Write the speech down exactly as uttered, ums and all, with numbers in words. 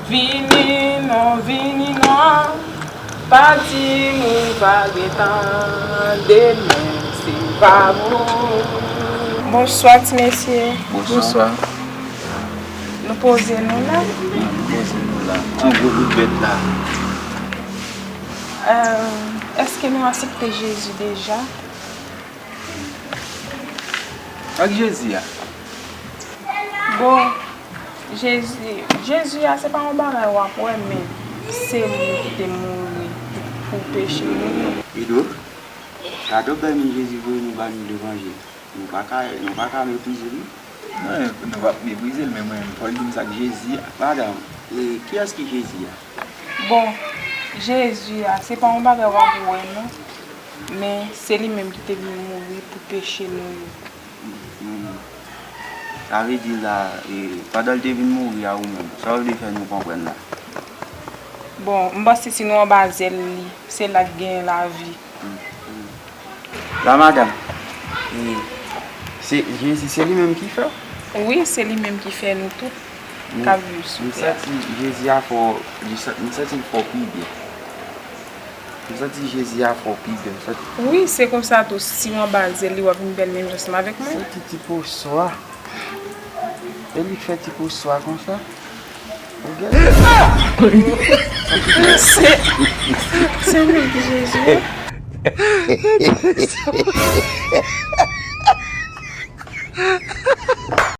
Vini non, vini non, pa di m ou pa gen tan, demen se pa pou. Bonswa ti mesye. Bonswa. Bonswa. Nou poze nou la. Wi, nou poze nou la. Ti gwo bout bèt la. Euh, èske nou aksepte Jezi deja? Ak Jezi a? Bon, Jezi, Jezi a se pa yon bagay w ap wè, men se moun ki te mouri pou peche nou yo. Edo, kado bèl moun Jezi voye nou ba nou levanjil. Nou pa ka, nou pa ka meprize l, non. Non, nou p ap meprize l, men mwen, fò l di m sa k Jezi a. Madanm, e kiyès ki Jezi a? Bon, Jezi a, se pa yon bagay w ap wè, non. Men se li menm ki te vin mouri pou peche nou yo. Hmm. Sa vle di la, e, pandan l te vin mouri a ou menm, sa w vle fè nou konprann la? Bon, m panse si nou anba zèl li, se la k genyen lavi. Hmm, hmm. La madanm, e, se, Jezi se li menm ki fè w? Wi, se li menm ki fè nou tout k ap viv sou tè a. M santi Jezi a fè w, m santi l fè w pi byen. M santi Jezi a fè w pi byen. M santi. Wi, se konsa tou. Si w anba zèl li, w ap vin bèl menm jan ansanm avèk mwen. Santi ti po swa. E li k fè ti po swa konsa. Ou gen. Se, se ou menm ki Jezi.